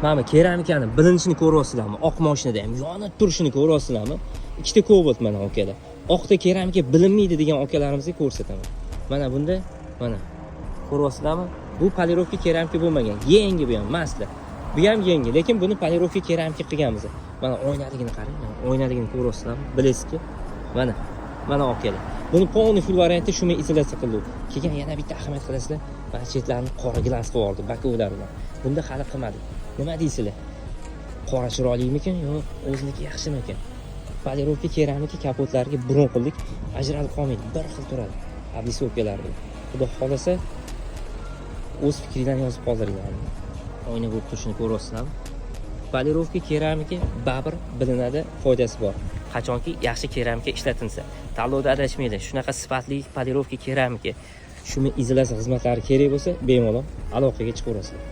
Mana bu keramikani bilinishini ko'ryapsizlarmi? Oq mashinada ham yonib turishini ko'ryapsizlarmi? Ikkita Cobalt, mana, akalar. Oqda keramika bilinmaydi degan akalarimizga ko'rsataman. Mana bunda, mana, ko'ryapsizlarmi? Bu полировка keramika bo'lmagan. Yangi bu ham, масло. Bu ham yangi, lekin buni полировка keramika qilganmiz. Mana oynaligini qarang, mana oynaligini ko'ryapsizlarmi? Блеск i. Mana, mana, akalar. Buni полный full variantda шумоизоляция qildik. Keyin yana bitta ahamiyat qilasizlar, mana chetlarini qora глянц qilib yubordik, боковой lar bilan. Bunda hali qilmadik. Nima deysizlar? Qora chiroylimikin yo o'ziniki yaxshimikin? Полировка keramika kapotlariga bron qildik, ajralib qolmaydi, bir xil turadi. Облицовка lar bilan. Xudo xohlasa, o'z fikringlarni yozib qoldiringlar. Oyna bo'lib turishini ko'ryapsizlarmi? Полировка keramika baribir bilinadi, foydasi bor. Qachonki yaxshi keramika ishlatilsa. Tanlovda adashmanglar. Shunaqa sifatli полировка keramika, шумоизоляция xizmatlari kerak bo'lsa, bemalol aloqaga chiqaverasizlar.